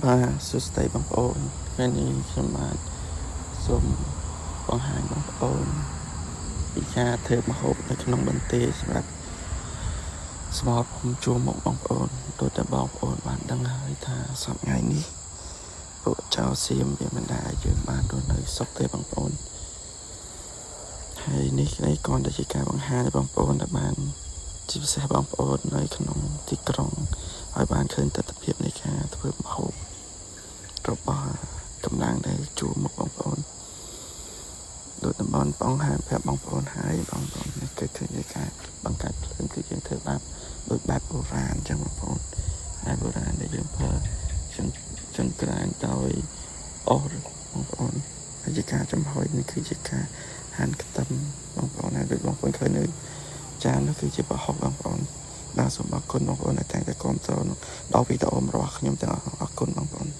បាទសួស្តីបងប្អូនថ្ងៃនេះខ្ញុំបាទសូមបង្ហាញបងប្អូនពីការធ្វើម្ហូបនៅក្នុងបន្ទាយសម្រាប់សមរភូមិជួរមុខបងប្អូនដូចតែបងប្អូនបានដឹងហើយថាសប្តាហ៍ថ្ងៃនេះពួកចៅសៀមវាមិនដែលឲ្យយើងបានរស់នៅសុខទេបងប្អូនហើយនេះនេះគ្រាន់តែជាការបង្ហាញឲ្យបងប្អូនដែលបានជាពិសេសបងប្អូននៅក្នុងទីក្រុងឲ្យបានឃើញទស្សនវិជ្ជានៃការធ្វើម្ហូប របស់កម្លាំងដែលជួរមុខបងប្អូនដូចតំបន់បងហាប្រាប់បងប្អូនហើយបងប្អូននេះគឺឃើញនៃការបង្កើតភ្លើងគឺយើងធ្វើបែបដូចបែបបុរាណអញ្ចឹងបងប្អូនបែបបុរាណដែលយើងប្រើចង្ចង្ក្រានដោយអស់បងប្អូនហើយជាការចំហុយនេះគឺជាការហាន់ខ្ទឹមបងប្អូនហើយដូចបងប្អូនឃើញនៅចាននោះគឺជាប្រហុកបងប្អូនបាទសូមអរគុណបងប្អូនដែលតែងតែគាំទ្រដល់វីដេអូរបស់ខ្ញុំទាំងអស់អរគុណបងប្អូន។